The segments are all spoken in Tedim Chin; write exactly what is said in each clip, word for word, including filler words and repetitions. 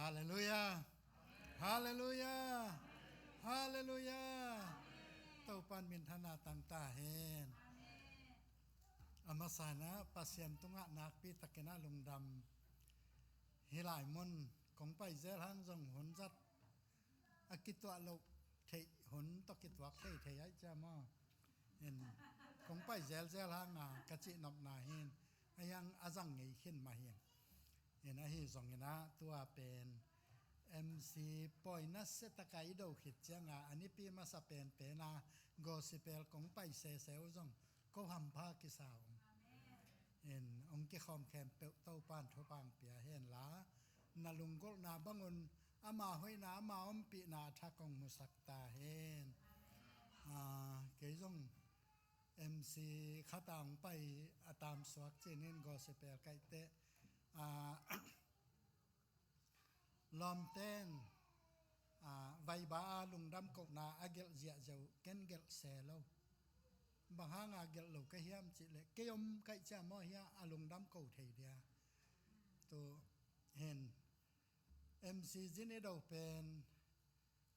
Halleluiah. Halleluiah. Halleluiah. Topan minthanna tangta hen. A masa-in ah Pasian tungah nakpi takin ah lungdam. Hih lai mun kong pai zel hang zong hun zat a kituak loh theih hun tawh kituak thei thei aih ciam aw. In kong pai zelzel hanga ka cihnopna hin a hiang a zang ngei khin mah hin. In ahi zongin ah tua pen M C pawi nasia taka i do khit cianga a nipi masa penpena gospel kong pai sese uh zong ko hampha kisa ung. In hong kikhawm khempeuh Topan thupha hong pia henla, na lunggulhna bangun ama hoihna ama ompihna a thak hong musak ta hen. Ah, kei zong M C khata hong pai a tamsuak cinin gospel kaihte, ah, lawmten, ah, vaiba a lungdam kohna a gelh ziahziah uh ken gelh se lo. Bang hanga gelh lo ka hiam cihleh kei om kaih ciam aw hia a lungdam ko thei dia. Tu hen M C zin i do pen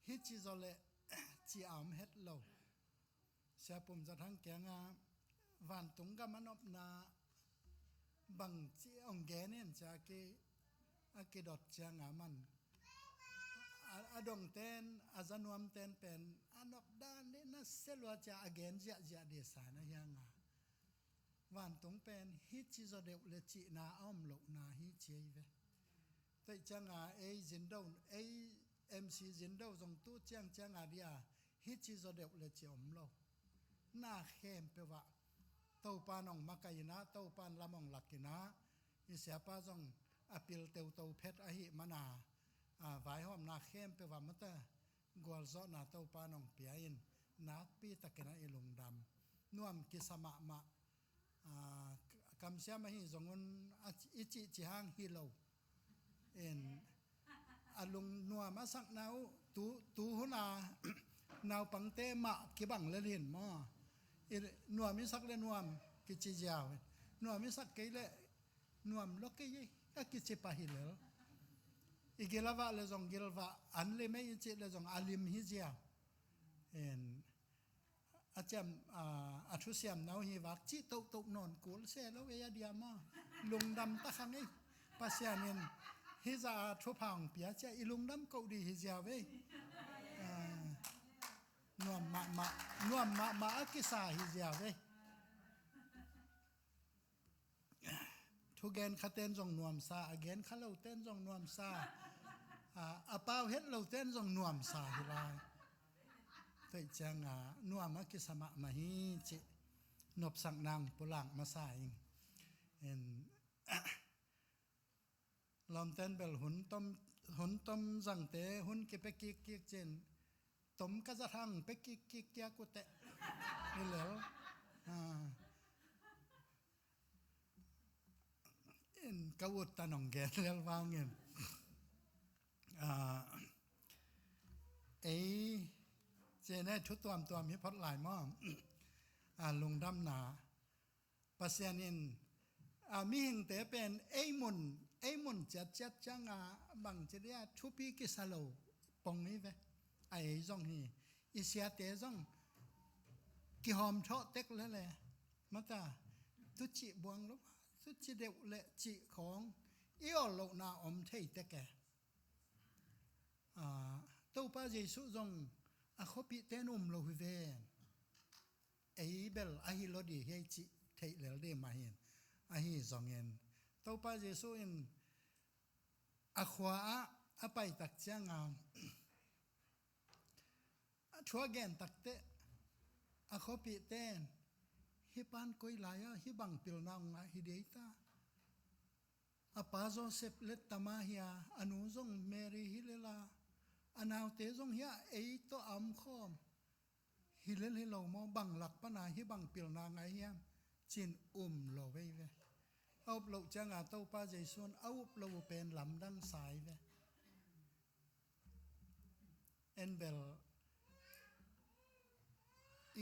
hici zaw leh ci a om het lo. Sia Pum Za Thang kiangah vantung gam a nopna bangci hong gen in cia ki, a kidot cianga man a, a dongten a za nuamten pen a nop dan dih nasia lua cia a gen ziahziah dih sa na hianga. Vantung pen hici zaw deuh le cihna a om lohna hi ci ei ve. Teih cianga ei zindo, ei M C zindo zong tu ciang cianga dia hici zaw deuh le ci om lo. Na khempeuh ah Topa nong makaih inah, Topa lam hong lak inah, i siapa zong a pil teuto phet ahih mana, a, vaihawmna khempeuh ah mata gualzawhna Topa nong pia in nakpi takin ah i lungdam. Nuam kisa mahmah. Ah, kamsiam ahi zongun a, i cihcih hang hi lo. In a lungnuam a sakna uh tu, tu huna naupangte mah kibang lel hin maw? I nuam i sak le nuam kici ziau, nuam i sak kei le nuam lo kei ei a kici pah hi lel. I gil a vah le zong gil vah, an lim ei i cih le zong a lim hi ziau. In a ciam, a, a thusiamna uh hi vak cih tohtoh nawn kul se lo ei a diam aw. Lungdam takhang ei. Pasian in hih zah a thupha hong pia cia i lungdam koh dih hi ziau ei. A, nuam mahmah, nuam mahmah a kisa hi ziau ei. Thugen khaten zong nuamsa, a gen kha loten zong nuamsa. A, a pau het loten zong nuamsa hi lai. Teih cianga nuam a kisa mahmah hi cih nopsak nang pulak masa ing. In lawmten bel hun tom, hun tom zangte hun kipia kikkik cin tom ka zat hang pia kikkik kiak uh teh. Hi lel. A, in ka ut ta nong gen lel vangin, a, ei cene thu tuamtuam hi phot lai maw? A, lungdamna Pasian in, a, mihingte pen ei mun, ei mun ciatciat cianga bangci dia thupi kisa lo pong hi ve. A, ei zong hi, i siate zong kihawm thawh tek lele. Mata tucih buang lo, tucih deuh le cih khawng i awl lohna om thei tek e. A, Topa Jesuh zong a khuapihte in um lo hi ven. Ei bel ahi lo dih hi ei cih theih lel dih mah hin. Ahi zongin Topa Jesuh in a khua ah a paitak cianga a thu a gen takteh a khuapihte in hih pan koi lai-ah hih bang pilna hong ngah hi dei ta. A pa Joseph le tama hi a, a nu zong Mary hi lela, a naute zong hi a, ei tawh a omkhawm hi lel hi lo maw, bang lak pana hih bang pilna ngai hiam? Cin um lo vei ve. A up loh cianga Topa Jesuh in a up lo uh pen lamdang sa hi ve. En bel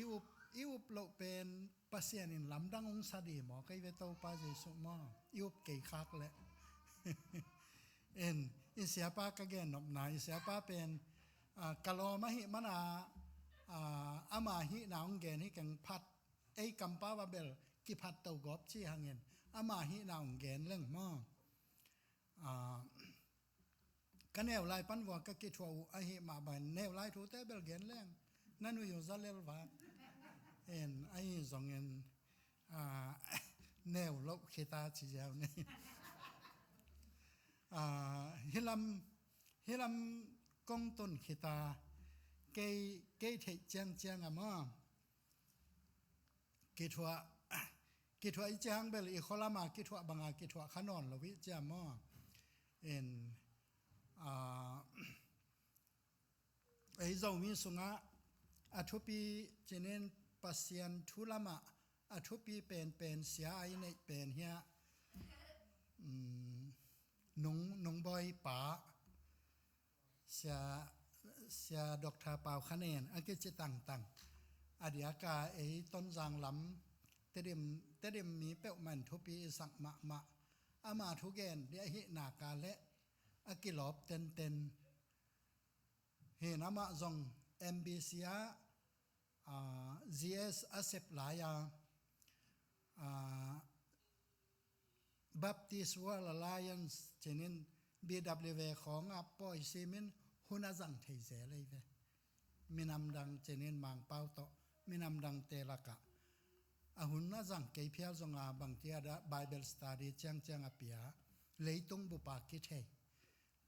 i up, i up loh pen Pasian in lamdang hong sa dih maw, kei ve Topa Jesuh maw, i up kei khak leh. En I siapa ka gennopna, i siapa pen, ah, ka lawm ahih mana, ah, ama hihna hong gen hi keng phat, ei kampau a bel kiphat to gawp ci hangin, ama hihna hong gen leng maw. Ah, ka neu lai pan vua ka kithuah uh ahih mah bangin neu lai thute bel gen leng, na nui uh za lel vak. En, ahi zongin, ah, neu loh khita ci ziau ni. Ah, hilam, hilam kong tun khita, kei, kei theih ciangciang a maw. Kithuah, kithuah i ciang bel i khualama kithuah banga kithuah kha nawn lo i ciang maw. En, ah, ei Zomi sungah a thupi cinin Pasian thu lamah a thupi penpen sia a i neih pen hiah, um, nung, nungbawi pa Sia, Sia Doctor Pau Khanen a kici tangtang. A diaka ei Tonzang lam Tedim, Tedim mi peuhmah in thupi i sak mahmah. Ama thugen dia hih naka le a kilawp tenten. Hin amah zong M B C ah, ah, G S a sep lai-a, ah, Baptist World Alliance cinin B W A khawngah pawi simin hun a zang thei zel ei ve. Minam dang cinin Mangpau tawh minam dangte lakah a hun a zang kei phial zonga bangci a dah Bible study ciangciang a pia, leitung bupa kithei.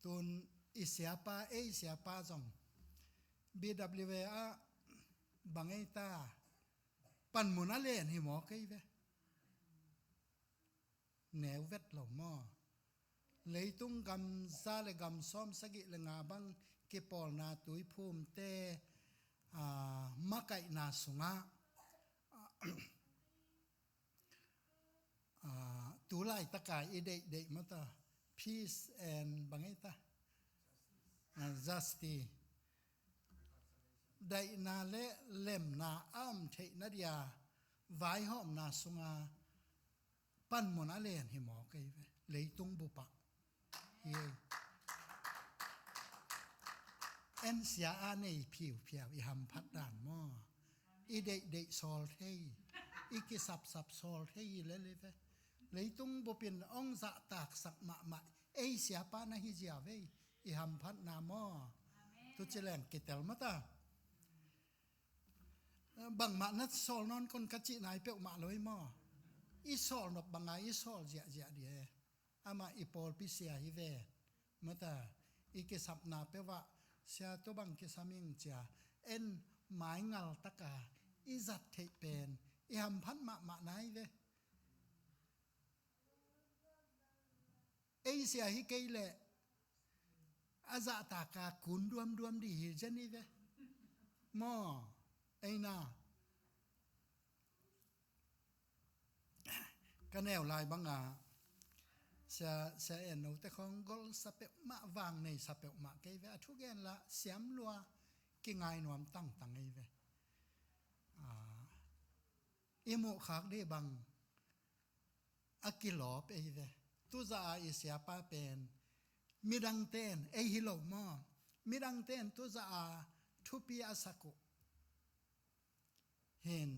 Tun i siapa, ei siapa zong B W A ah bang ei ta, panmun a len hi maw kei ve. Neu vet lo maw. Leitung gam za le gam sawm sagih le nga bang kipawlna tuiphumte, ah, makaihna sungah, ah, ah, tu laitaka i deihdeih mata, peace and bang ei ta, ah, justice. Daihna le lemna a om theihna dia vaihawmna sunga panmun a len hi maw kei ve. Leitung bupah hi ei. En sia a nei phiuphiau i hamphat dan maw. I deihdeih sawl thei, i kisapsap sawl thei hi lel ei ve. Leitung bupin ong zahtaksak mahmah ei siapa na hi zia vei. I hamphatna maw. Tu ci leng kitel mata. Bangmah na sawl nawn kon ka cih nai peuhmah lo hi maw. I sawl nop banga i sawl ziahziah di e. Amah i pawlpi sia hi ve. Mata, i kisapna peuhah sia tu bang kisam ing cia en maingal taka i zat theih pen i hamphat mahmah nai ve. Ei sia hi kei leh a zahtaka kun duamduam di hi zen hi ve. Maw, ei na. Ka neu lai banga sia, sia en note khawng golsa peuhmah, vang neisa peuhmah kei ve. A thugen lah siam lua, kingai nuam tangtang ei ve. Ah, i muhkhak di bang a kilawp ei ve. Tuza a i siapa pen midangte in ei hi lo maw. Midangte in tuza a thupi a sak uh. Hin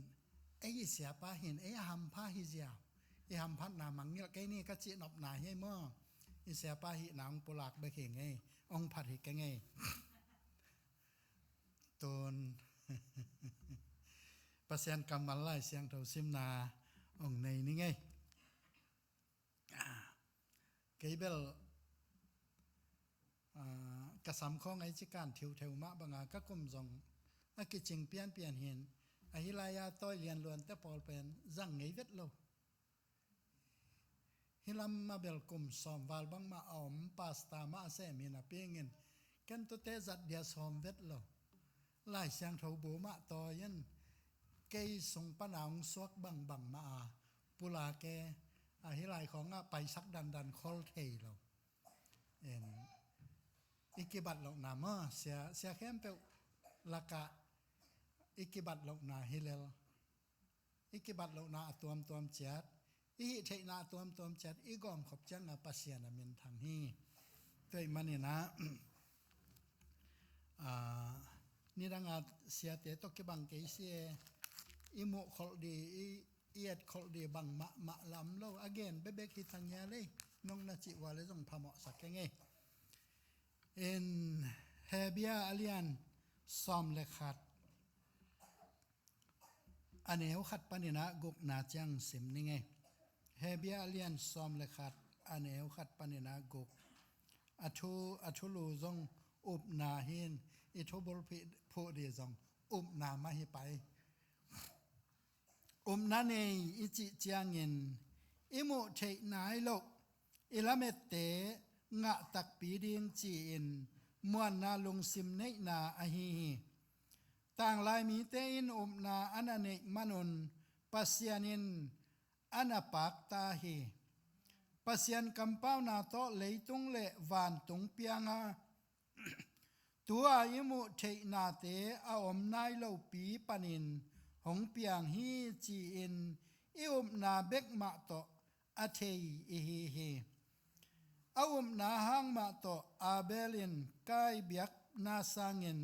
ei i siapa hin ei a hampha hi ziau. I hamphatna mangngilh kei ni ka cih nopna hi ei maw. I siapa hihna hong pulak bek hi ngei. Hong phat hi kei ngei. Tun Pasian kammal Lai Siangtho simna hong nei ni ngei. Kei bel, ah, ka sam khawng ei cikan thiutheu mah banga ka kum zong a kicing pianpian hin. Ahi lai-a tawi lianluante pawl pen zang ngei vet lo. Hih lam a bel kum sawm val bangmah a om, pasta mah a sem hi napi-in ken tute zat dia sawm vet lo. Lai Siangtho bu mah tawi in kei sung pana hong suak bangbang mah a pulak e, a hih lai khawngah paisak dandan khol thei lo. En, i kibat lohna maw, sia, sia khempeuh lakah i kibat lohna hi lel. I kibat lohna a tuamtuam ciat, i hih theihna a tuamtuam ciat i gawmkhop cianga Pasian a minthang hi. Tua ahih manin ah, ah, nidang a siate tawh kibang kei si e, i muh kholh di, i, i et kholh di bang mahmah lam lo, a gen bekbek hi ta ngial ei, nong na cih uh a leh zong phamawhsak keng ei. In Hebru a lian sawm le khat, a neu khat panin ah gukna ciang sim ning ei. Hebru a lian sawm le khat, a neu khat panin ah guk. A thu, a thulu zong upna hi in, i thubulphuh di zong upna mah hi pah ei. Upna nei i cih ciangin i muh theih nai loh i lamette ngah takpi ding ci-in muanna lungsim neihna ahi hi. Tanglai mite in upna a na neih manun Pasian in a na pakta hi. Pasian kampauna tawh leitung le vantung piang a, tu-a i muh theihnate a om nai lopi panin hong piang hi ci-in i upna bek mah tawh a thei i hi hi. A upna hang mah tawh Abel in Kain biakna sangin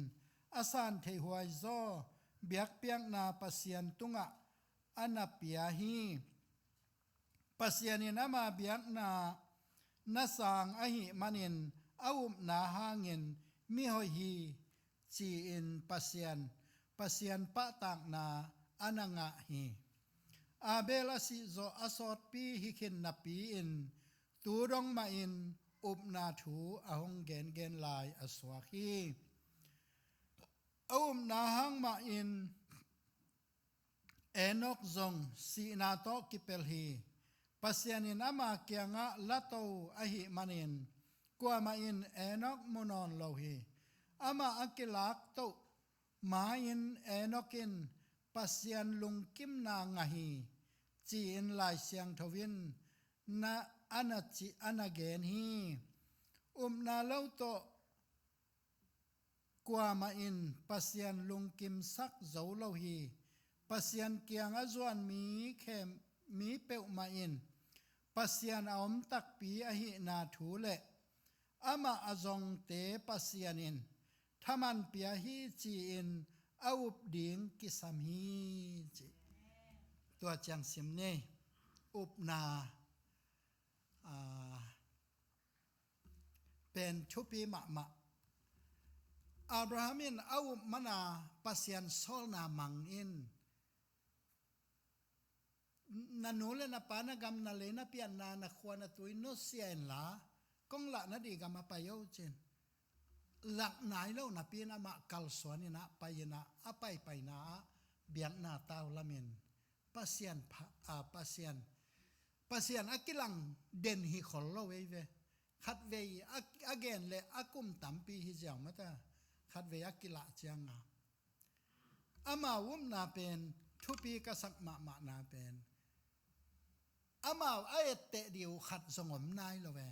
a san theihhuai zaw biakpiakna Pasian tungah a na pia hi. Pasian in ama biakna na sang ahih manin a upna hangin mihoih hi ci-in Pasian, Pasian pahtakna a na ngah hi. Abel a sih zawh a sawtpi hi khin napi-in tu dong mahin upna thu a hong gengen lai a suak hi. A upna hang mahin Enok zong sihna tawh kipelh hi. Pasian in ama kiangah lato ahih manin kuamah in Enok mu nawn lo hi. Amah a kilaktoh ma-in Enok in Pasian lungkimna ngah hi ci-in Lai Siangtho in na, a na ci, a na gen hi. Upna lo tawh kuamah in Pasian lungkimsak zo lo hi. Pasian kiang a zuan mi khem, mi peuhmah in Pasian a om takpi ahihna thu le amah a zongte Pasian in thaman pia hi ci-in a up ding kisam hi ci. Tua ciang sim ni. Upna, ah, pen thupi mahmah. Abraham in a up mana Pasian sawlna mang in, na nu le na pa, na gam, na lei, na pianna, na khua, na tui nusia inla, kong lah na di gam ah pai o cin. Lah nai lo napi in amah kalsuan in ah pai in ah, a paipaina ah biakna tau lamin Pasian pha, a, Pasian, Pasian a kilang den hi khol lo ei ve. Khatvei a, a gen le a kum tampi hi ziau mata. Khatvei a kilah cianga amau upna pen thupi ka sak mahmahna pen amau a etteh dih uh khat zong om nai lo ve.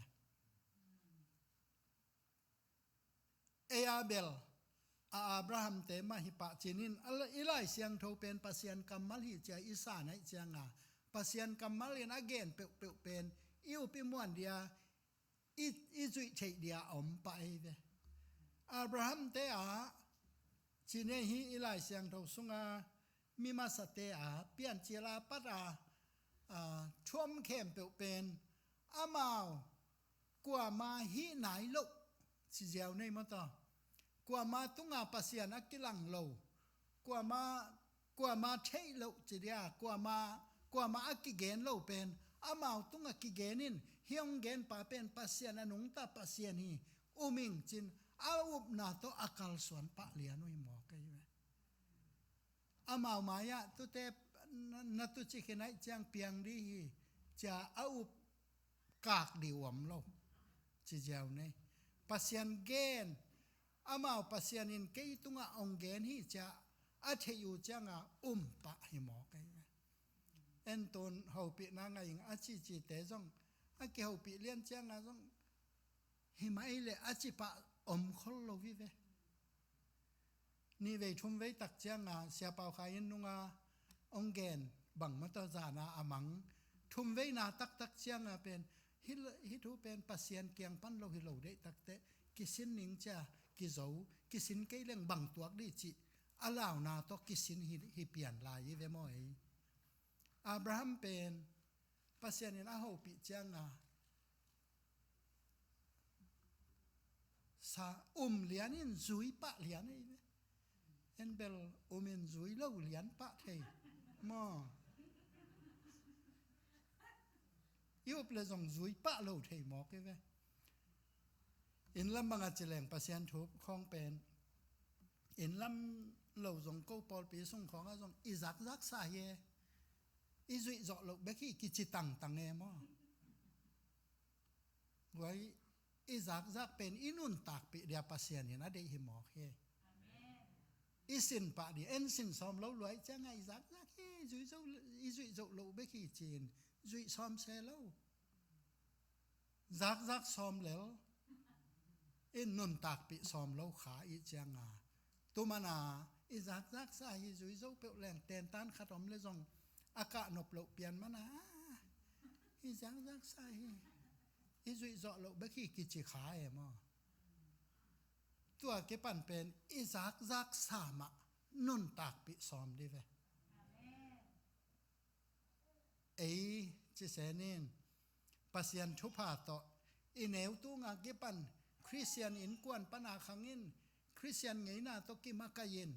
Ei Abel, a Abraham te mah hi pah cinin, a la, i Lai Siangtho pen Pasian kammal hi cia i san aih cianga, Pasian kammal in a gen peuhpeuh pen i up i muan dia, i, i zuih theih dia a om pah ei ve. Abraham te ah, cine hi i Lai Siangtho sunga, mi masate a, piancil a pat a, a, thuam khempeuh pen, amau, kuama hih nai loh, ci ziau nei maw taw. Kuama tunga Pasian a kilang lo, kuama, kuama theih loh ci dia, kuama, kuama a kigen lo pen, amau tunga kigen in, hih hong genpa pen Pasian a nungta Pasian hi, um ing cin, a upna tawh a kalsuan pah lian uh hi mawk ei ve. Amau mai-ah tute na, na tucik hi naih ciang piang dih hi, cia a up kak dih uh om lo. Ci ziau nei. Pasian gen, amau Pasian in kei tungah ong gen hi cia a theih uh cianga um pah hi mawk ei ve. Entun hopihna ngaih ing a cicite zong, a kihopih lian cianga zong, himah ei leh a cipah om khol lo hi ve. Nihvei thumvei tak cianga Sia Pau Khai in nunga ong gen bangmah tawh zana a mang. Thumveina taktak cianga pen Hih, hih thu pen Pasian kiang pan lo hi lo deih takteh kisin ning cia, kizo, kisin kei leng bang tuak dih cih a launa tawh kisin hi, hi pian lai hi ve maw ei. Abraham pen Pasian in a hopih cianga sa um lian in zui pah lian ei ve. En bel um in zui lo lian pah thei maw. I up le zong zui pah lo thei mawk i ve. Inn lam banga ci leng Pasian thu khawng pen inn lam lo zong ko pawlpi sung khawngah zong i zakzak sa hi e. I zuih zawh loh bek hi kici tangtang e maw. Guai, i zakzak pen i nuntakpih dia Pasian in a deih hi mawk hi. I sin pah di, en sin sawm lo luai cianga i zakzak hi, zui zo, i zuih zoh loh bek hi ci-in zuih sawm se lo. Zakzak sawm lel in nuntakpih sawm lo kha i cianga, tumana i zakzak sa hi zui zo peuh leng tentan khat om le zong a kah nop loh pian mana, i zakzak sa hi, i zuih zawh loh bek hi kici kha e maw. Tua kipan pen i zakzak sa mah nuntakpih sawm di ve. Ei ci se nin, Pasian thupha tawh i neu tunga kipan Khristian innkuan pana khangin Khristian ngeina tawh kimakaih in,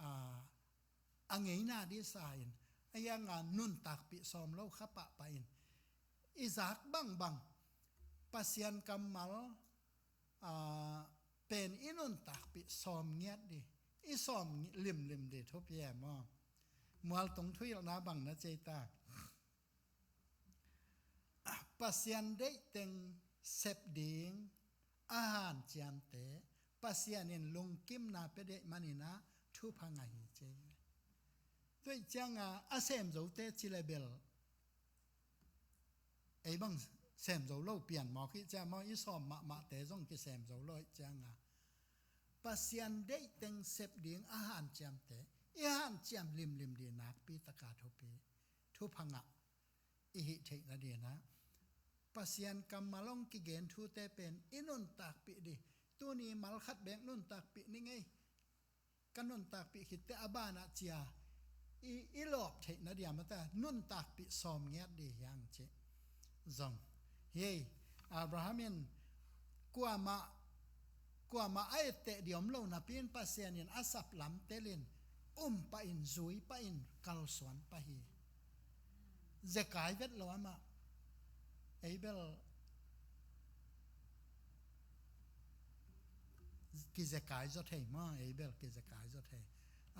a, a ngeina disa in, a hianga nuntakpih sawm lo kha pahpah in, i zak bangbang Pasian kammal, a, pen i nuntakpih sawm ngiat di, i sawm ngi-, limlim di thupi e maw. Mualtung thuhilhna bang na cei ta. Pasian deih teng sep ding a hanciamte Pasian in lungkimna pia deih maninah thupha ngah hi cei. Tuaih cianga a sem zote ci le bel ei bang sem zo lo pian mawk hi cia maw, i sawm mahmahte zong kisem zo lo hi cianga Pasian deih teng sep ding a hanciamte i hanciam limlim di nakpi taka thupi, thupha ngah i hih theih nadinah Pasian kammal hong kigen thute pen i nuntakpih di. Tuni mal khat bek nuntakpih ni ngei. Ka nuntakpih khitte a banah cia i, i lawp theih nadia mata nuntakpih sawm ngiat di hiang cih zong hi. Abraham in kuamah, kuamah a etteh di om lo napi in Pasian in a sap lam telin um pahin, zui pahin, kalsuan pah hi. Zekai vet lo amah. Ei bel kizekai zaw thei maw, ei bel kizekai zaw thei.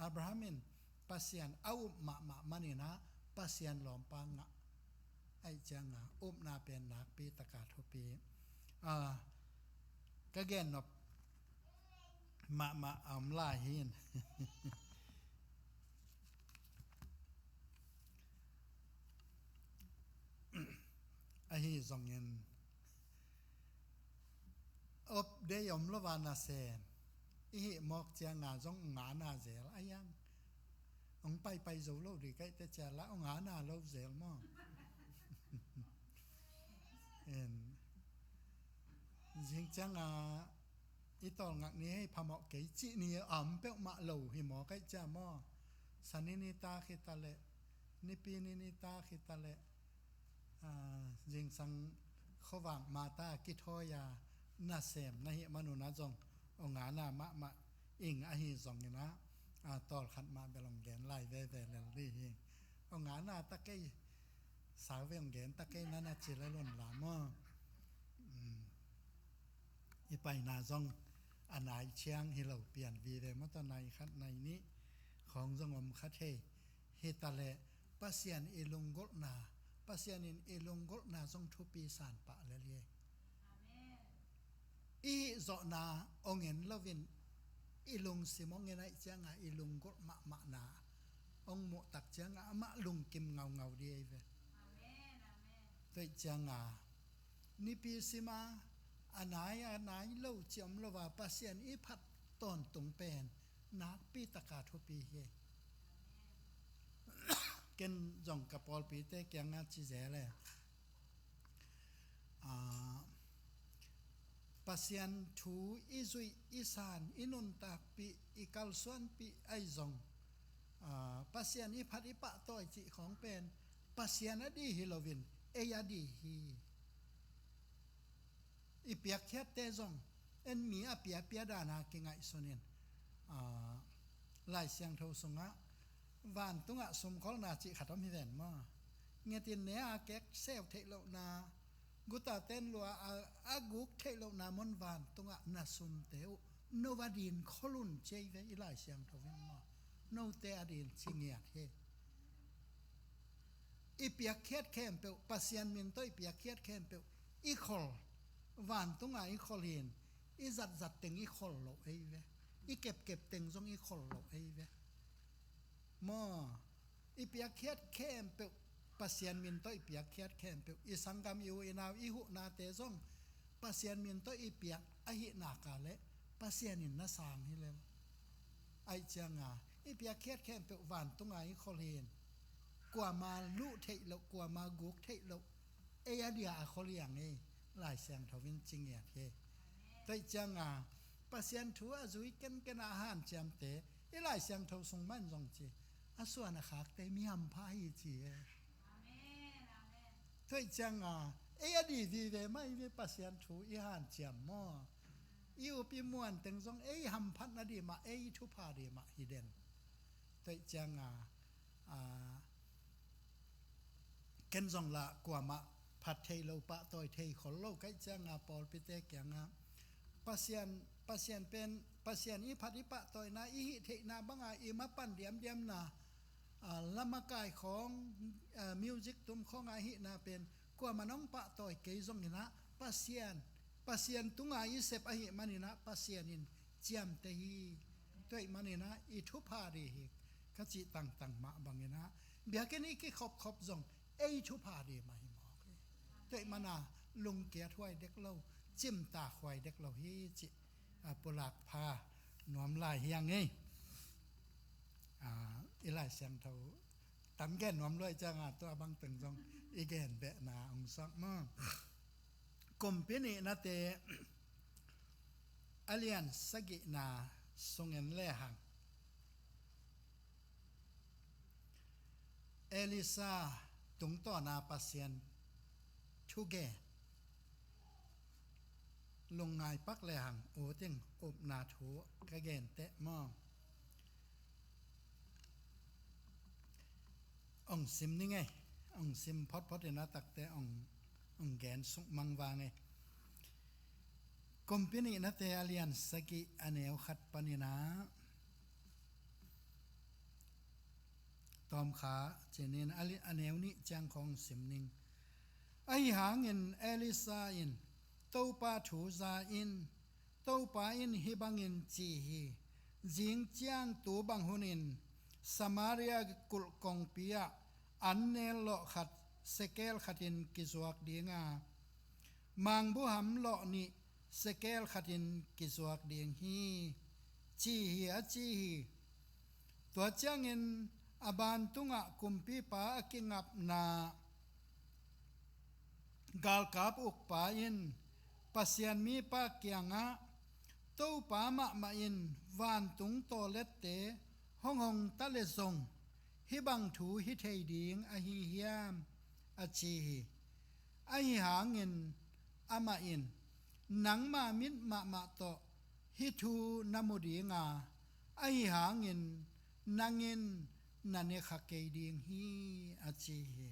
Abraham in Pasian a up mahmah maninah Pasian lawmpa ngah. Aih cianga upna pen nakpi taka thupi. A, ka gennop mahmah a om lai hi in. Ahi zongin op dei om lo va nasem i hih mawk cianga zong ngana zel a hiang. Hong paipai zo lo dih kaihte cia la hong ngana lo zel maw. En. Zing cianga i tawlngak ni hei phamawh kei cih ni a om peuhmah lo hi maw kaih cia maw. Sani ni tak hi taleh, nipi ni ni tak hi taleh, a, zingsang khuavak mata kithawi a nasem na hih manunah zong hong ngana mahmah ing ahi zonginah, a, tawlkhat mah bel hong gen lai veve lel dih hi. Hong ngana ta kei, sau ve hong gen ta kei nana ci le lon la maw. I paina zong a nai ciang hi lo pian vive maw, tua nai khat nai nih khawng zong om kha thei. Hi taleh Pasian i lunggulhna, Pasian in i lunggulhna zong thupi san pah lel hi. I hih zawhna hong en loin i lungsim hong en aih cianga i lunggulh mahmahna hong muhtak cianga amah lungkim ngaungau dih ei ve. Tuaih cianga nipi sima a nai a nai lo ci om lo va Pasian i phat tawntung pen nakpi taka thupi hi. Ken zong ka pawlpite kianga ci zel e. Aa, Pasian thu i zuih, i san, i nuntakpih, i kalsuanpih ahi zong, aa, Pasian i phat i pahtawi cih khawng pen Pasian a dih hi loin ei a dih hi. I piakkhiatte zong en mi a piapia dana kingaihsunin, aa, Lai Siangtho sungah vantungah sumkholna cih khat om hi ven maw? Ngetin ne a kek seu theih lohna, guta ten lua a, a guk theih lohna mun vantungah na sumte uh no a din khol un ci ei ve i Lai Siangtho in maw? Note a din ci ngiat hi. I piakkhiat khempeuh, Pasian min tawh i piakkhiat khempeuh i khol, vantunga i khol hin, i zatzat teng i khol lo ei ve. I kepkep teng zong i khol lo ei ve. Maw, i piakkhiat khempeuh, Pasian min tawh i piakkhiat khempeuh, i sanggam, i u i nau, i huhnate zong Pasian min tawh i piak ahih nak leh Pasian in na sang hi lel. Aih cianga i piakkhiat khempeuh vantunga i khol hin, kuama luh theih loh, kuama guk theih loh, ei a dia a khol hi ing ei, Lai Siangtho in ci ngiat hi. Tua aih cianga Pasian thu a zui kenken a hanciamte i Lai Siangtho sung mah in zong ci, a suan a khakte mi hampha hi ci hi. Tua aih cianga ei a di vive mah i ve Pasian thu i hanciam maw? I up i muan teng zong ei hamphatna di mah, ei thupha di mah hi den. Tua aih cianga, aa, ken zong lah kuamah phat thei lo, pahtawi thei khol lo ka hih cianga pawlpite kiangah Pasian, Pasian pen, Pasian i phat i pahtawina, i hih theihna banga i mapan diamdiamna, aa, lamakai khawng, aa, music tum khawnga i hihna pen kuamah nong pahtawi kei zonginah Pasian, Pasian tunga i sep ahih maninah Pasian in ciamteh hi. Tua ahih maninah i thupha dih hi ka cih tangtang mah banginah biakinn i kikhopkhop zong ei thupha dih mah hi mawk hi. Tua ahih mana lungkiat huai dek lo, cimtak huai dek lo hi cih, a, pulak pha nuam lai hi ing ei. A, i Lai Siangtho tam gen nuam luai cianga tua bang teng zong i gen behna hong suak maw? Kumpi nihnate a lian sagihna sungin lehang Elisha tungtawna Pasian thugen lungngai pak lehang uting upna thu ka gen teh maw? Ong sim ning ei, ong sim photphot in a takte ong, ong gen suk mang vang ei. Kumpi nihnate a lian sagih a neu khat paninah tawmkha cinin a li-, a neu nih ciang khawng sim ning. Ahi hangin Elisha in Topa thu za in, Topa in hih bangin ci hi, zing ciang tu bang hunin Samaria kulh kongpi ah an nel lawh khat sekel khatin kizuak dinga, mangbuham lawh nih sekel khatin kizuak ding hi, ci hi a ci hi. Tua ciangin a bantungah kumpipa a kingapna galkap ukpa in Pasian mipa kiangah, Topa mahmah in vantung tawlette hong hong ta le zong hih bang thu hi thei ding ahi hiam? A ci hi. Ahi hangin amah in, nangma mit mahmah tawh hih thu na mu dinga, ahi hangin nangin na ne kha kei ding hi, a ci hi.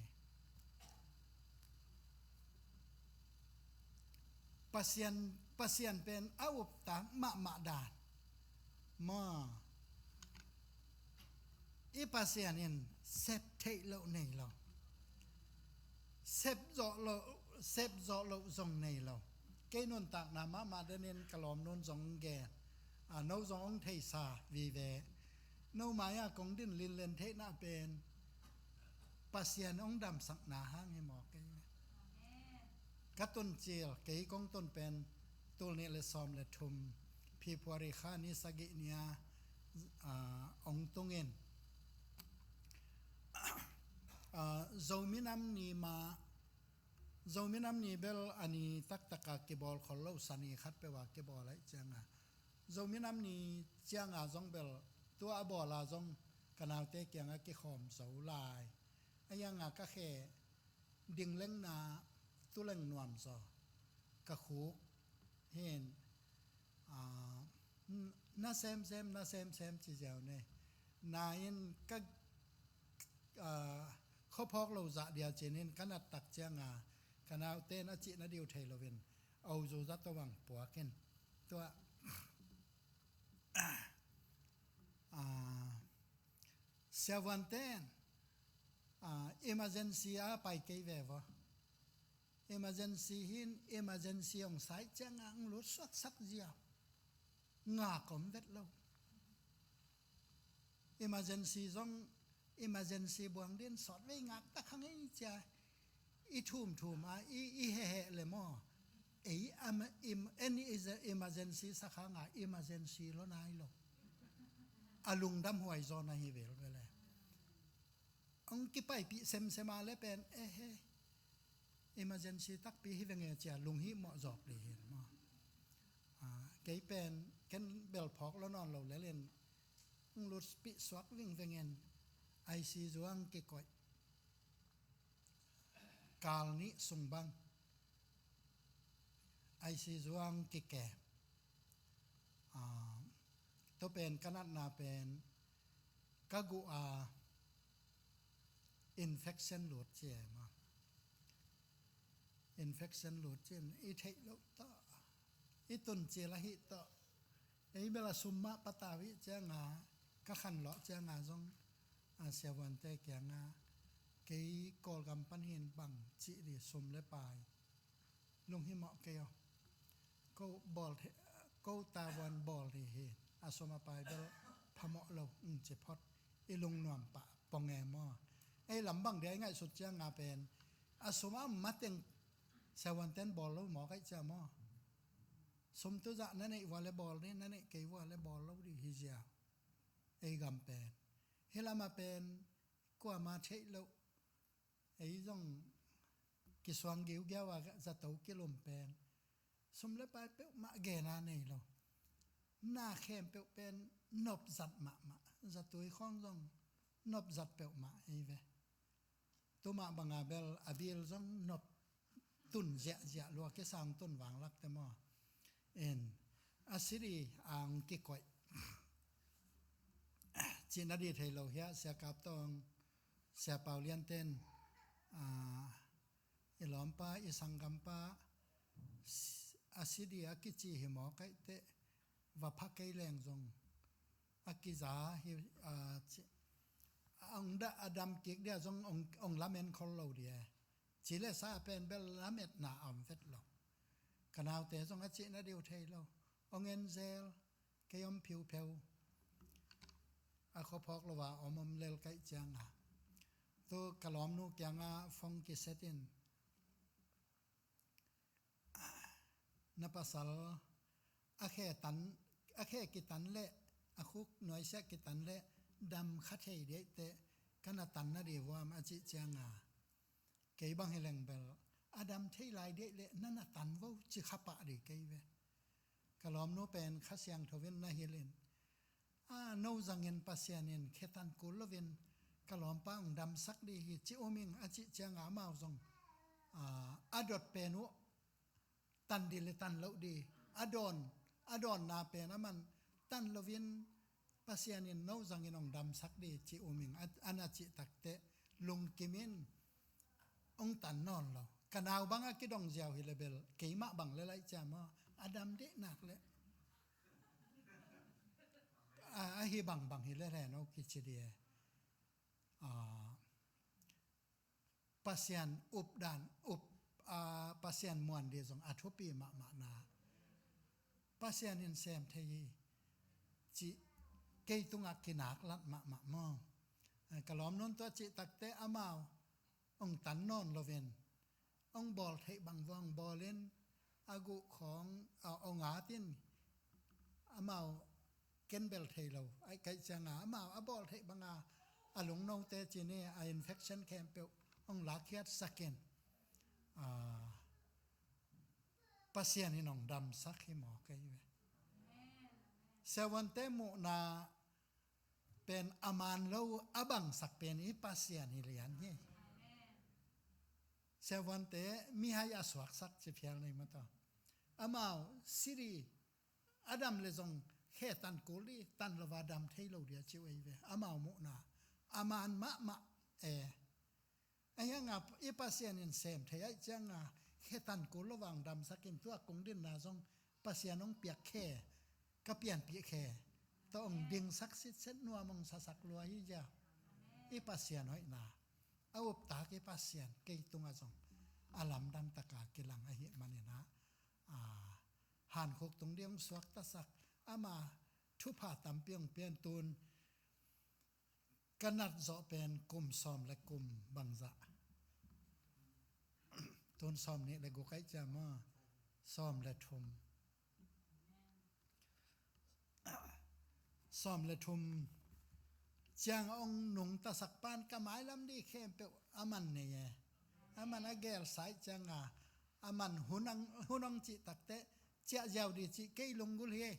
Pasian, Pasian pen a uptak mahmah dan maw? I Pasian in sep theih loh nei lo, sep zawh loh, sep zawh loh zong nei lo. Kei nuntakna mahmah denin ka lawmnun zong gen, a, no zong hong theisa vive. No mai-ah kong din linlen theihna pen Pasian hong damsakna hang hi mawk ei. Ka tuncil, kei kong tun pen tul nih le sawm le thum, February kha ni sagih ni-a, aa, hong tungin, aa, Zomi Nam Ni mah Zomi Nam Ni bel a ni taktak a kibawl khol lo, sa ni khat peuh a kibawl ahih ciang a, Zomi Nam Ni ciang a zong bel tua a bawl a zong ka naute kiang a kikhawm zo lai. A hiang a ka khe ding lengna tu leng nuam zaw, ka khuk hin, a, na semsem, na semsem ci ziau ne. Na in ka, a, khuaphawk lo zah dia cin in ka nat tak ciang a, ka naute in a cihna diu thei lo in, a uzu za to bang puak in. Tua, a, siavuante in, a, emergency a pai kei ve vaw. Emergency hin, emergency hong sa ahih ciang a hong lut suaksak ziau. Ngak om vet lo. Emergency zong, emergency buang din sawt vei ngak tak hang ei cia. I thumthum a, i, i hehe le maw. Ei, am, im, en is a emergency sa hang a, emergency lo nai lo. A lungdam huai zaw na hi vel vel e. Hong kipaipih semsem a le pen, eh, he, emergency takpi hi veng e cia lunghimawh zawk dih hi maw. A, kei pen, ken bel phawk lo nawn lo lel in, hong lutpih suak vingveng in, I C U ah hong kikoih. Kal nih sung bang, I C U ah hong kikem. A, tua pen ka natna pen, ka guh a infection lut ci e maw. Infection lut ci in i theih loh tawh, i tun cil ahi tawh. Ei bel a sum mah patau i ciang a, ka khanlawh ciang a zong, a, siavuante kiang a, kei Kawlgam pan hin bang cih dih sum le pai. Lunghimawh kei aw. Ko bawl the, ko tavuan bawl hi hi. A sum a pai bel phamawh lo, ng ci phot. I lungnuam pah pong e maw. Ei lam bang dia i ngaihsut ciang a pen, a sum a mateng siavuanten bawl lo mawk ahih ciang maw. Sum tuzah na neih vua le bawl dih, na neih kei vua le bawl lo dih hi ziau. Ei gam pen, hi lam a pen, kuama theih loh. Ei zong kisuang giugiau a zato kilum pen, sum le pai peuhmah gena nei lo. Na khempeuh pen nopzat mahmah. Zatui khawng zong nopzat peuhmah ei ve. Tumah banga bel a bil zong nop tun ziahziah lua, kisang tun vanglak te maw. En, a sidi ang kikoih. Cihna di thei lo hiah, Sia Kap Tawng, Sia Pau Lian ten, a, i lawmpa, i sanggampa, a sidi a kici hi maw kaih teh, va pha kei leng zong a kiza hi, a, ci, a ong da, a dam kik dia zong ong, ong lamen khol lo dia. Ci le sa pen bel lametna a om vet lo. Ka naute zong a cihna diu thei lo. Ong en zel, kei om phiupheu. A khuaphawk lo a om om lel kaih ciang a. Tu ka lawmnu kiang a phone kiset in. Na pasal a khe tan, a khe kitan leh, a khuk nuaisiah kitan leh, dam kha thei diaih teh, ka na tan na di vuam a cih ciang a. Kei bang hi leng bel, a dam thei lai diaih leh, na na tan vo, ci kha pah di kei ve. Ka lawmnu pen Kha Siangtho in na hilh in. A, no zangin Pasian in khe tan kul loin ka lawmpa ong damsak di hi ci um ing a cih ciang a amau zong, a, a dot pen uh tan di le tan loh di, a dawn, a dawnna pen a man tan loin Pasian in no zangin ong damsak di ci um ing a, a na cih takteh lungkim in ong tan nawn lo. Ka nau bang a kidong ziau hi le bel, keimah bang le laih ciam aw, a dam dih nak le. A, ahi bangbang hi le reno kici di e. A, Pasian up dan, up, a, Pasian muan di zong a thupi mahmah na. Pasian in sem thei hi. Ci kei tungah kinak lat mahmah maw. A, ka lawmnun tua cih takteh amau ong tan nawn loin, ong bawl theih bang vua ong bawlin, a guh khawng, a, ong at in, amau ken bel thei lo, aih kaih ciang a, amau a bawl theih banga, a lungnote ci ni, a infection khempeuh ong lakkhiatsak in. a, Pasian in hong damsak hi maw kei ve. Siavuante muhna pen a man lo a bangsak pen i Pasian hi lian hi. Siavuante mihai a suaksak ci phial nei maw taw. Amau siri a dam le zong khe tan kul dih, tan lo va dam thei lo dih a ci uh ei ve. Amau muhna a man mahmah e. Ahi hanga i Pasian in sem thei ahih cianga khe tan kul lo vang damsak in tua kong dinna zong Pasian hong piak khe, ka pianpih khe tawh hong dingsak sitset nuam hong sasak lua hi zia. I Pasian hoihna a uptak i Pasian kei tungah zong a lamdang taka kilang ahih maninah, a, hankhuk tung ding hong suaktasak ama thupha tampi hong pian tun ka nat zawh pen kum sawm le kum bangzah. Tun sawm nih le guk aih ciam aw, sawm le thum. Sawm le thum ciang a hong nungtasak pan ka mailam dih khempeuh a man nei e. A man a gelsa ih cianga a man hun ang, hun ang cih takteh ciah ziau dih cih kei lunggulh hi.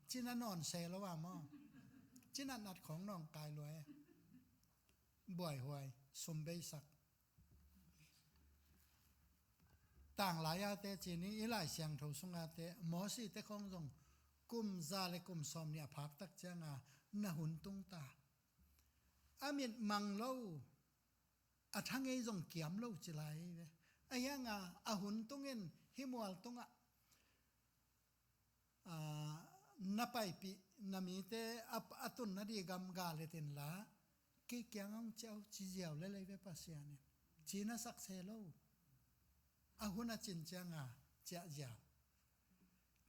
Cina nawn se lo a maw. Cina nat khawng nawngkai lua e. Buaihuai, sum beisak. Tanglai-a te cini i Lai Siangtho sunga te Mosi te khawng zong kum za le kum sawm nih a phak tak cianga na hun tung ta. A mit mang lo, a thangei zong kiam lo ci lai ve. Ahi hanga a hun tungin hih mual tungah, a, na paipih na mite a, a tunna dih gam ga let inla kei kiang hong ciah uh ci ziau lel ei ve Pasian in. Ci na sak se lo. A hun a cin cianga ciah ziau.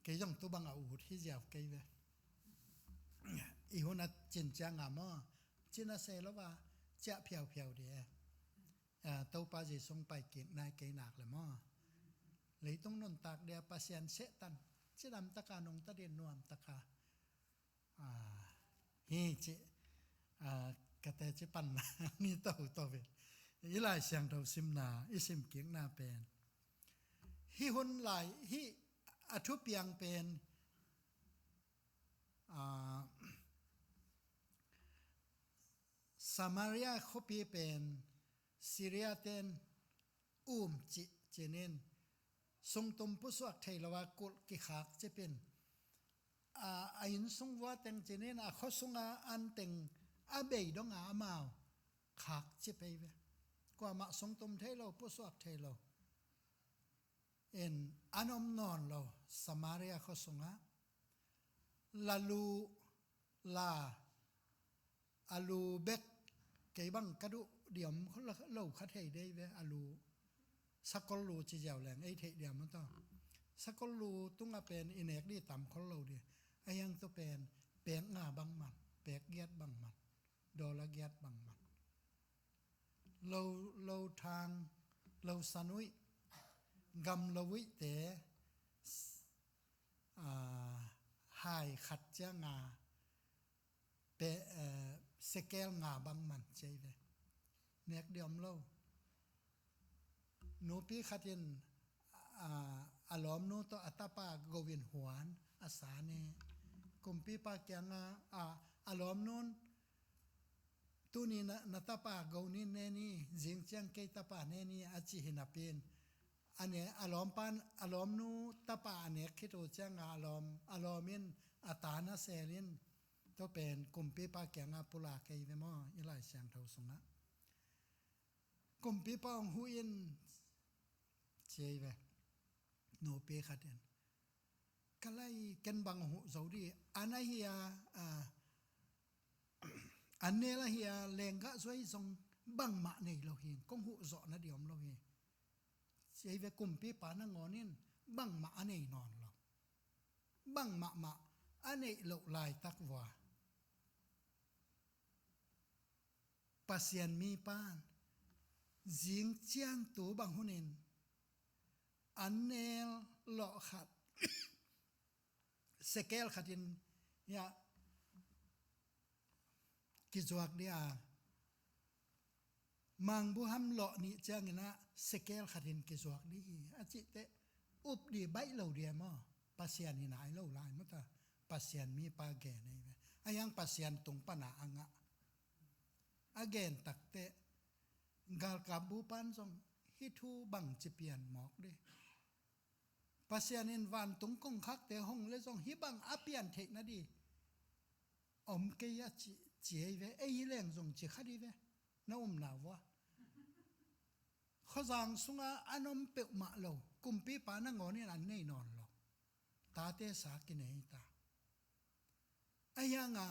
Kei zong tu bang a ut hi ziau kei ve. I hun a cin cianga maw, ci na se lo a ciah phiauphiau dih e. A, Topa Jesu hong pai kik nai kei nak le maw. Leitung nuntak dia Pasian sehtan cidam taka nungta dih nuam taka, a, hi ci, a, ka teci panna ni toto ve. I Lai Siangtho simna i sim kikna pen hih hun lai hih a thupiang pen, a, Samaria khuapi pen Syria ten um cih cinin sungtum pusuak thei lo a kulh kikhak cipin, a, a innsung vua teng cinin a khua sunga an teng a bei donga amau khak cip ei ve. Kuamah sungtum thei lo, pusuak thei lo in an om nawn lo Samaria khua sungah. La lu la, a lu bek kei bang ka duh diam lo kha thei dei ve, a lu sakol lu ci ziau leng ei theih diam maw taw. Sakol lu tungah pen i nek dih tam khol lo dih. A hiang tu pen pek nga bang man, pek giat bang man, dollar giat bang man. Lo, lo thang, lo sanuih, gam lo uih te, a, hai khat cianga pe, a, sekel nga bang man ci ei ve. Nek diam lo. Nupi khat in, a, a lawmnu tawh a tapa go in huan a sa ne. Kumpipa kianga, a, a lawmnun tuni na, na tapa go ni ne ni, zing ciang kei tapa ne ni a ci hi napi in, a ne, a lawmpa, a lawmnu tapa a nek khit uh cianga a lawm, a lawm in a ta na sel in, tua pen kumpipa kianga pulak ei ve maw, i Lai Siangtho sungah. Kumpipa hong huh in ci ei ve. Nupi khat in, ka lai ken bang huh zo dih, an ahi a, a, an nel ahi a, lenggah zuai zong bangmah nei lo hi, kong huh zawh na diam lo hi ci ei ve. Kumpipa nangawn in bangmah a nei nawn lo. Bangmahmah a neih loh laitak vua. Pasian mipa in zing ciang tu bang hunin an nel lawh khat, sekel khatin hiah kizuak dia Mangbuham lawh nih ciangin ah sekel khat in kizuak dih hi a cih teh, up dih baih lo dih e maw? Pasian hi nai lo lai maw ta, Pasian mipa gen ei ve. A hiang Pasian tung pana a ngah a gen tak teh, galkap bupan zong hih thu bangci pian mawk dih. Pasian in vantung kongkhakte hong le zong hih bang a pian theih nadih om kei a ci, ci ei ve, ei hi leng zong ci kha dih ve, na umna vua. Khuazang sungah an om peuhmah lo, kumpipa nangawn in an nei nawn lo. Tate sa kinei ta. A hiang a,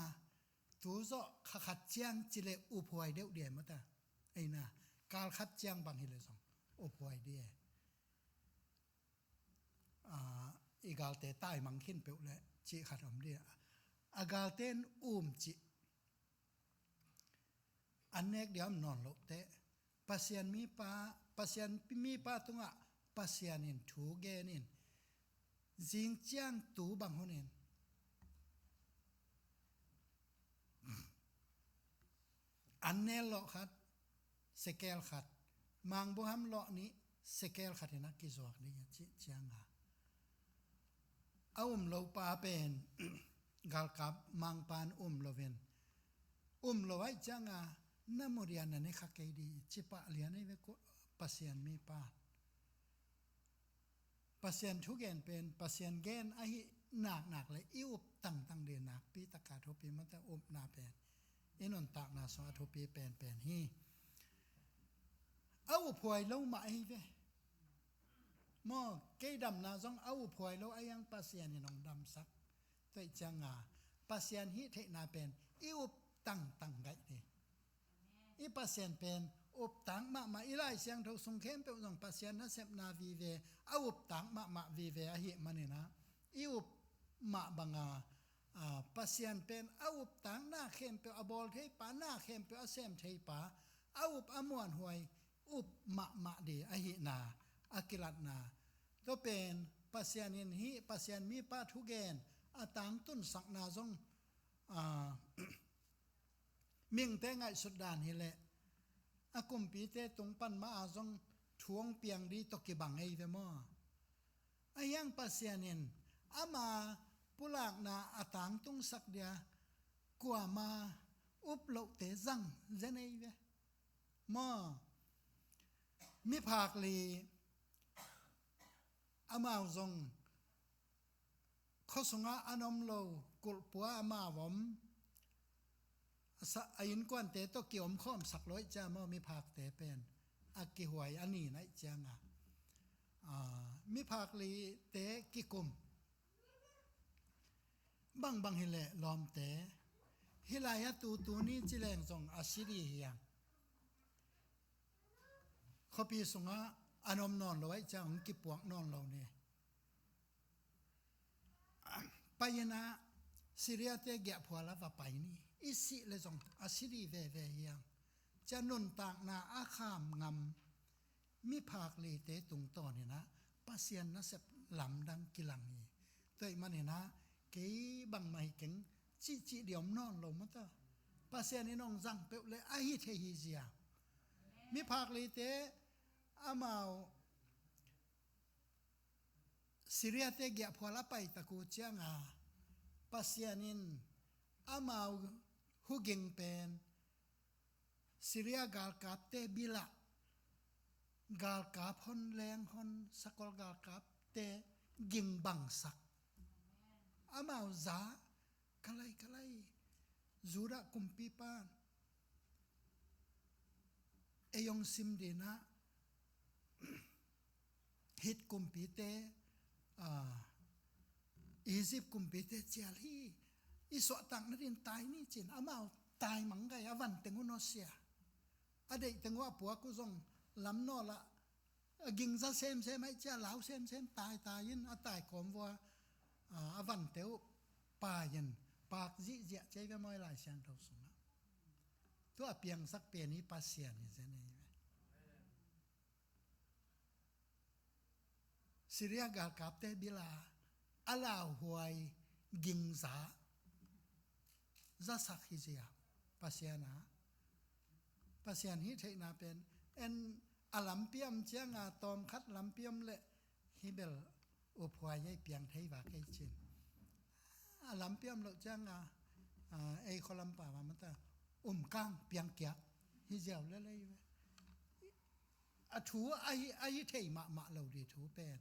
tu zawh kha khat ciang ci leh uphuai deuh dih e maw ta. Ei na, kal khat ciang bang hi leh zong uphuai dih e. A, i galte taimang khin peuh leh cih khat om dih a. A galte in um cih an nek dih a om nawn loh teh, Pasian mipa, Pasian mipa tungah Pasian in thu gen in, zing ciang tu bang hun in an nel lawh khat, sekel khat, mangbuham lawh nih, sekel khat in a kizuak dih a cih ciang a, a um lo pa pen galkap mangpan um lo in, um lo ahih ciang a, na mu dih a na ne kha kei dih ci pah lian ei ve, Pasian mipa. Pasian thugen pen Pasian gen ahi naknak le i up tangtang dih nakpi taka thupi mata, upna pen i nuntakna sungah thupi penpen hi. A uphuai lo mah ei ve. Maw, kei damna zong a uphuai lo a hiang Pasian in hong damsak. Tua ahih ciang a, Pasian hih theihna pen i up tangtang gaih dih. I Pasian pen uptak mahmah, i Lai Siangtho sung khempeuh zong Pasian nasepna vive, a uptak mahmah vive ahih manin ah, i up mah bang a, a, Pasian pen a uptak na khempeuh, a bawl thei pa na khempeuh, a sem thei pa, a up a muanhuai, up mahmah dih ahihna a kilatna. Tua pen Pasian in hih Pasian mipa thugen a tangtunsakna zong, a, mihingte ngaihsut dan hi leh, a kumpite tung pan mah a zong thu hong piang dih tawh kibang ei ve maw? A hiang Pasian in ama pulakna a tangtungsak dih a kuama up lohte zang zen ei ve maw? Miphak li, amau zong khua sungah an om lo, kulhpua amau om, a sa-, a innkuante tawh kiomkhawmsak lo ahih ciang maw, miphakte pen a kihuai a nin ahih ciang a, a, miphak lite kikum. Bangbang hi leh lawmte, hih lai a tutu ni ci leng zong a si dih hiam? Khuapi sungah an om nawn lo ahih ciang hong kipuak nawn lo ni. Pai-in ah Syria-te giahphual a va pai ni. I sih leh zong a si dih veve hiam? Ci-a nuntakna a kham ngam miphak lite tungtawn in ah Pasian nasep lamdang kilang hi. Tua ahih manin ah kei bangmah hi keng cihcih dih om nawn lo maw ta. Pasian in hong zang peuh leh a hi thei hi zia. Miphak lite amau Syria-te giahphual a paitak uh ciang a, Pasian in amau huging pen Syria galkapte bil ah, galkap hon, leng hon, sakol galkapte ging bangsak. Amau za, ka lai, ka lai, Judah kumpipan ei hong sim dih in ah, Hit kumpite, a, Egypt kumpite cial hi, i suahtak nadingin tai ni ci-in amau tai manggai, a van teng uh nusia, a deih teng uh a puak uh zong lamnawl ah, a gingza semsem ahih ciang lau semsem, taitai in a taikawm vua, a, a vante uh pai-in paak zihziah ci ei ve maw, i Lai Siangtho sungah. Tua a piangsak pen i Pasian hi zen ei ve. Syria galkapte bil ah a lauhuai gingza zasak hi zia, Pasian ah Pasian hih theihna pen en a lampi a om cianga tawmkhat lampi a om leh hih bel uphuai ei piang thei vak ei cin. A lampi a om loh cianga ei khualampa va mata umkang piangkiak hi ziau lelei ve. A thu ahi, ahi thei mahmah lo di thu pen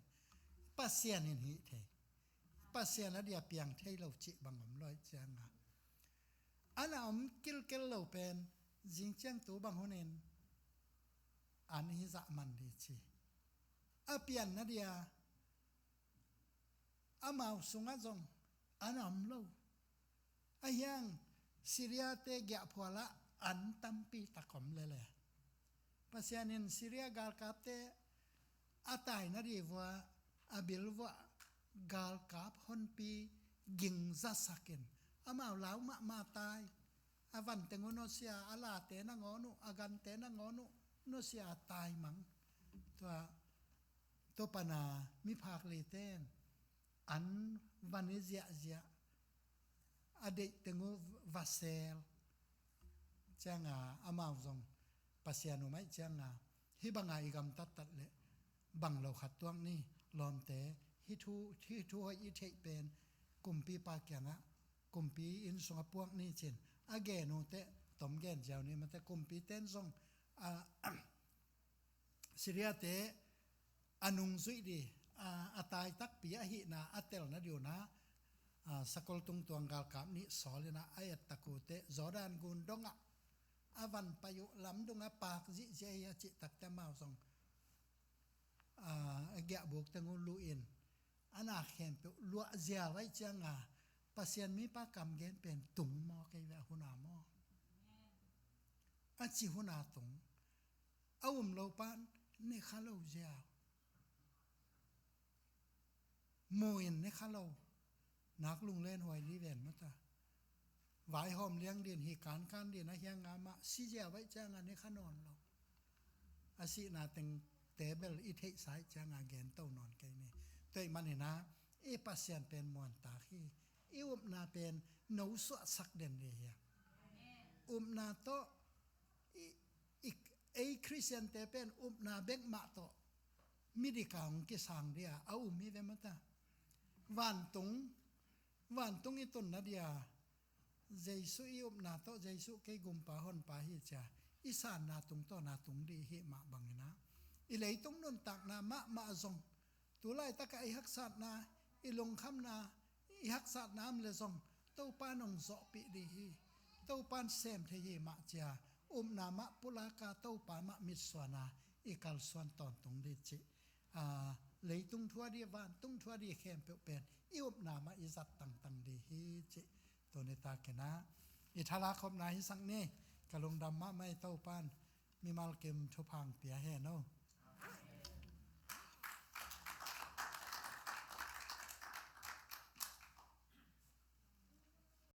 Pasian in hih thei. Pasian a dia piang thei lo cih bang om lo aih cianga a na om kilkel lo pen zingciang tu bang hunin an hi zah man di ci. A pianna dia amau sungah zong an a om lo. A hiang Syria-te giahphualah an tampi tak om lele. Pasian in Syria galkapte a taina di vua a bil vuah galkap honpi gingzasakin amau lau mahmah tai. A vanteng uh nusia, a late nangawn uh, a gante nangawn uh nusia a tai mang. Tua, tua pana miphak lite in an van i ziahziah a deih teng uh va sel cianga amau zong Pasian uh maih cianga hih banga i gamtattat leh bang lo khat tuak ni lawmte, hih thu, hih thu hoih i theih pen kumpipa kiangah kumpi inn sungah puak ni cin a gen uh teh tom gen ziau ni mate kumpite in zong a Syria-te a nungzuih di a, a tai takpi ahihna a telna di uh na a, sakol tungtuang galkap nih sawl inah a ettak uh teh Jordan gun dongah a van pai uh lamdungah paak zihziah hi a cih takte amau zong a, a giahbuk teng uh luh in a na khempeuh luah ziau aih cianga Pasian mipa kamgen pen tung maw kei ve a huna maw? A ci huna tung. A um lo pan ne kha lo ziau. Mu in ne kha lo. Nak lunglen huai li ven mata. Vaihawm liang din hi kankan din a hiang nga mah si ziau aih cianga ne kha nawn lo. A sihna tengte bel i theihsa aih cianga gen to nawn kei ni. Tuaih man hina i Pasian pen muantak hi. I upna pen no suahsak den di hi a. Upna tawh i, i, ei Khristiante pen upna bek mah tawh midika hong kisang dia a um hi ve mata. Vantung, vantung i tunna dia Jesu i upna tawh Jesu kei gumpa honpa hi cia i sanna tung tawh na tung di hi mah bangina i leitung nuntakna mahmah zong tu laitakah i haksatna i lungkhamna i haksatna am le zong Topa nong zawhpih di hi. Topan sem thei hi mah cia upna mah pulaka Topa mah mitsuana i kalsuan tawntung di cih. A, leitung thua di vantung thua di khempeuh pen i upna mah i zat tangtang di hi cih. Tuni takina i thalak khopna hi sak ni. Ka lungdam mahmah i Topan mimal kim thupha pia hen o.